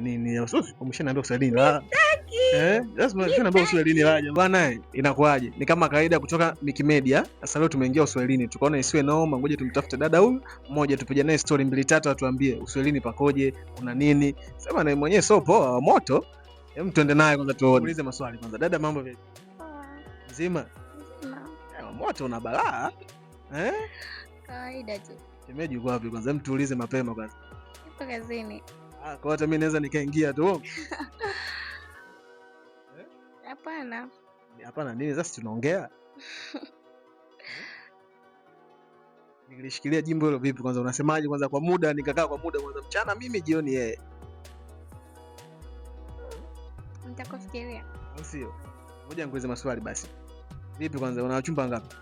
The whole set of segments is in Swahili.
Nini umeshaniambia uswahilini la eh, lazima umeshaniambia uswahilini la bwana, inakuwaje? Ni kama kawaida kutoka Mikimedia. Sasa leo tumeingia uswahilini, tukaona isiwe noma, ngoja tumtafute dada huyu mmoja tupige naye story mbili tatu, atuambie uswahilini pakoje, kuna nini. Sema na mwenyewe sio poa wa moto. Hem, tuende naye kwanza tuone. Ulize maswali kwanza. Dada, mambo vipi? Poa. Mzima? Mzima. Moto una balaa. Eh? Kawaida tu. Shemeji yuko wapi kwanza? Hem, tuulize mapema kwanza. Ipo kazini. Ah, kwa hata mimi naweza nikaingia tu. Hapana. Hapana nini sasa tunaongea? Nilishikilia jimbo hilo vipi kwanza, unasemaje kwanza? Kwa muda nikakaa kwa muda kwanza, mchana mimi, jioni yeye, Nitakufikiria. au sio? Ngoja nikuulize maswali basi. Vipi kwanza, una wachumba ngapi?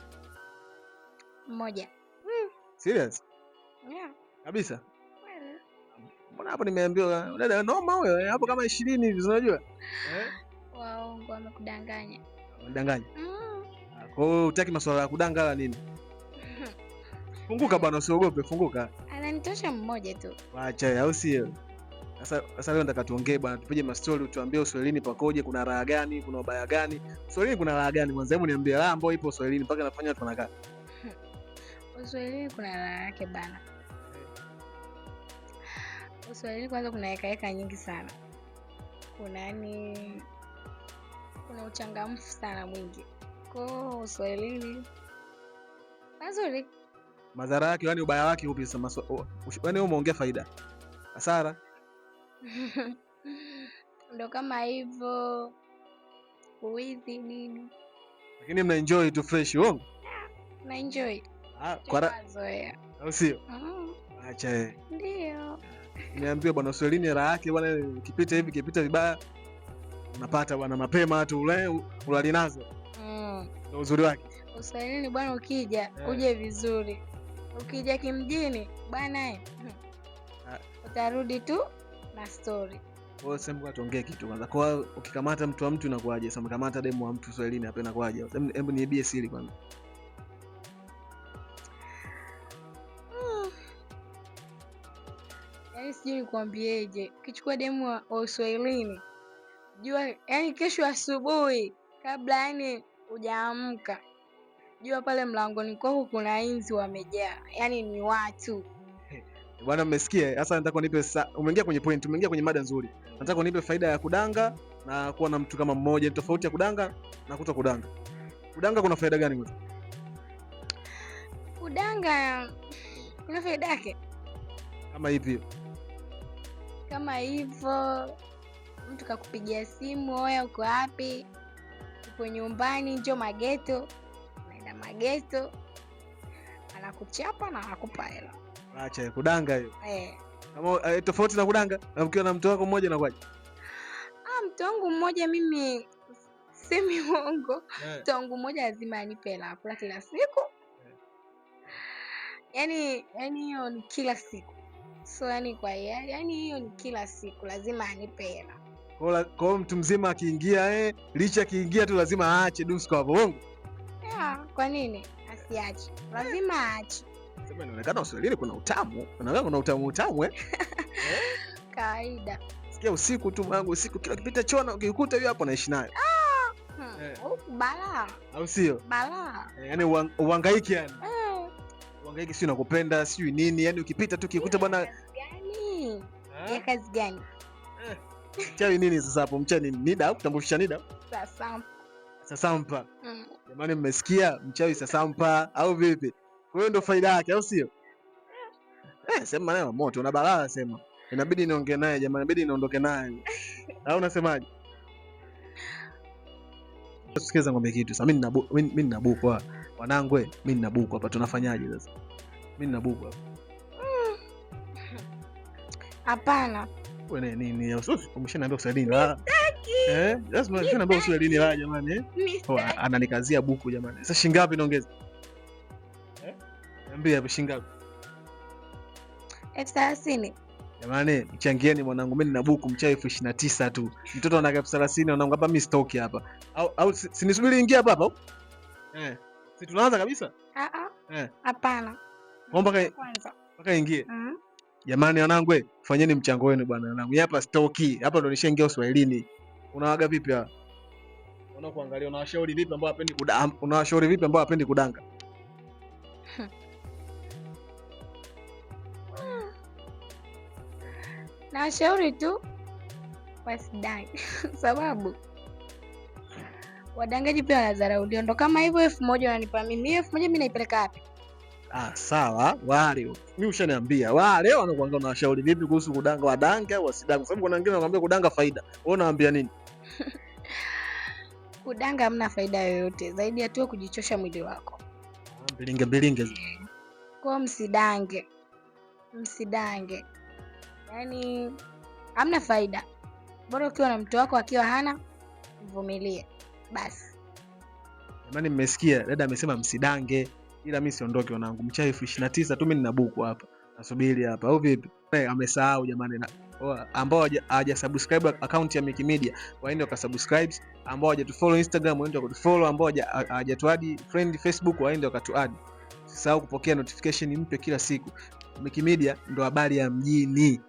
Mmoja. Serious? Yeah. Kabisa? Kweli. Mbona hapo nimeambiwa dada noma huyo, hapo kama 20 hivi, unajua? Eh? Waongo wamekudanganya. Unadanganya. Mm. Kwa hiyo hutaki maswala ya kudanga wala nini? Funguka bwana, usiogope, funguka. Ananitosha mmoja tu. Wacha, au sio? Sasa leo nataka tuongee bwana, tupige mastori, tuambie uswahilini pakoje, kuna raha gani, kuna ubaya gani? Uswahilini kuna raha gani kwanza? Hebu niambie raha ambayo ipo uswahilini mpaka nafanya watu wanakaa. Uswahilini kuna raha yake bana. Uswahilini kwanza kuna hekaheka nyingi sana. Kuna yani kuna uchangamfu sana mwingi. Kwa hiyo uswahilini mazuri. Madhara yake, yani ubaya wake upi sasa? Yaani wewe umeongea faida. Hasara Ndo kama hivyo, uwizi nini, lakini mna enjoy tu fresh, uongo? na enjoy Ah, kwa Tushazoea. au sio? Mm, Acha eh. ndio. Niambiwe bwana, uswahilini raha yake bwana, ukipita hivi ukipita vibaya unapata bwana mapema tu ule ulali nazo. Mm. Ndio uzuri wake. Uswahilini bwana, ukija Eh. uje vizuri, ukija kimjini bwana Ah. utarudi tu na story. Kwa hiyo sasa ngoja tuongee kitu kwanza. Kwa hiyo ukikamata mtu wa mtu inakuwaje? Sasa mkamata demu wa mtu uswahilini hapa inakuwaje? Hebu niibie siri kwanza. Mm. Yaani sijui nikuambieje, ukichukua demu wa uswahilini jua, yani kesho asubuhi kabla yani hujaamka, jua pale mlangoni kwako kuna inzi wamejaa, yani ni watu. Bwana, mmesikia? Sasa nataka unipe umeingia kwenye point, umeingia kwenye mada nzuri. Nataka unipe faida ya kudanga na kuwa na mtu kama mmoja, tofauti ya kudanga na kuto kudanga. Kudanga kuna faida gani kwanza? Kudanga kuna faida yake. Kama ipi? Kama hivyo mtu kakupigia simu, oya, uko wapi? Upo nyumbani, njoo mageto. Unaenda mageto, anakuchapa na anakupa hela. Acha kudanga hiyo. Eh. Kama tofauti na kudanga na ukiwa na mtu wako mmoja inakuwaje? Ah, mtu wangu mmoja mimi semi uongo, Eh. mtu wangu mmoja lazima anipe hela kula kila siku. Yaani hiyo ni kila siku. So yani kwa hiari, yani hiyo ni kila siku lazima anipe hela. Kwa hiyo mtu mzima akiingia, licha akiingia tu lazima aache dusko hapo, uongo? Yeah, kwa nini asiache? Lazima aache. Sema inaonekana uswahilini kuna utamu. Inaonekana kuna utamu utamu eh. Kawaida. Sikia usiku tu mwanangu, usiku kila kipita chona ukikuta hiyo hapo naishi nayo. Huku balaa. Au sio? Balaa. Yaani uhangaiki yani. Uhangaiki sio nakupenda, sio nini, yani ukipita tu ukikuta bwana Ya kazi gani? Ya kazi gani? Mchawi nini sasa hapo? Mchawi nini? Nida au kutambulisha nida? Sasampa. Sasampa. Jamani, mmesikia? Mchawi sasampa au vipi? Kwa hiyo ndio faida yake, au sio? Sema naye moto una balaa sema. Inabidi niongee naye jamani, inabidi niondoke naye. Au unasemaje? Sikiza ngombe kitu. Sasa mimi nina buku hapa. Wanangu, mimi nina buku hapa, tunafanyaje sasa? Mimi nina buku hapa. Hapana. Wewe nini? Umeshaniambia uswahilini la. Eh, lazima umeshaniambia uswahilini la jamani eh? Mimi Oh, ananikazia buku jamani. Sasa shilingi ngapi naongeza? Niambie hapo shilingi ngapi? 30,000. Jamani, mchangieni mwanangu, mimi nina buku mchawi 29,000 tu. Mtoto ana 30,000 mwanangu, hapa mimi sitoki hapa. Au sinisubiri ingia hapa hapa? Si tunaanza kabisa? Ah ah. Hapana. Kwa Kwanza. mpaka ingie. Jamani wanangu, fanyeni mchango wenu bwana wanangu. Hapa stoki, hapa ndo nishaingia Uswahilini. Unawaga vipi hapa? Unakuangalia, unawashauri vipi ambao hapendi kudanga? Unawashauri vipi ambao hapendi kudanga? Nawashauri tu wasidange sababu wadangaji pia wanadharauliwa. Ndo kama hivyo, 1000 wananipa mimi, hiyo 1000 mimi naipeleka wapi? Ah, sawa, wale mimi ushaniambia wale wanakuangalia, unawashauri vipi kuhusu kudanga, wadange au wasidange? Sababu kuna wengine wanakuambia kudanga faida, wewe unawaambia nini? Kudanga hamna faida yoyote zaidi ya tu kujichosha mwili wako. Mbilinge mbilinge. Kwa msidange, msidange, yaani hamna faida. Bora ukiwa na mtu wako, akiwa hana mvumilie basi. Jamani, mmesikia dada amesema msidange, ila mimi siondoke wanangu, mchawi 29,000 tu, mimi nina buku hapa, nasubiri hapa au vipi? Amesahau jamani, ambao hawaja subscribe account ya Micky Media waende wakasubscribe, ambao hawajatufollow Instagram waende wakatufollow, ambao hawajatuadd friend Facebook waende wakatuadd. Usisahau kupokea notification mpya kila siku. Micky Media ndo habari ya mjini.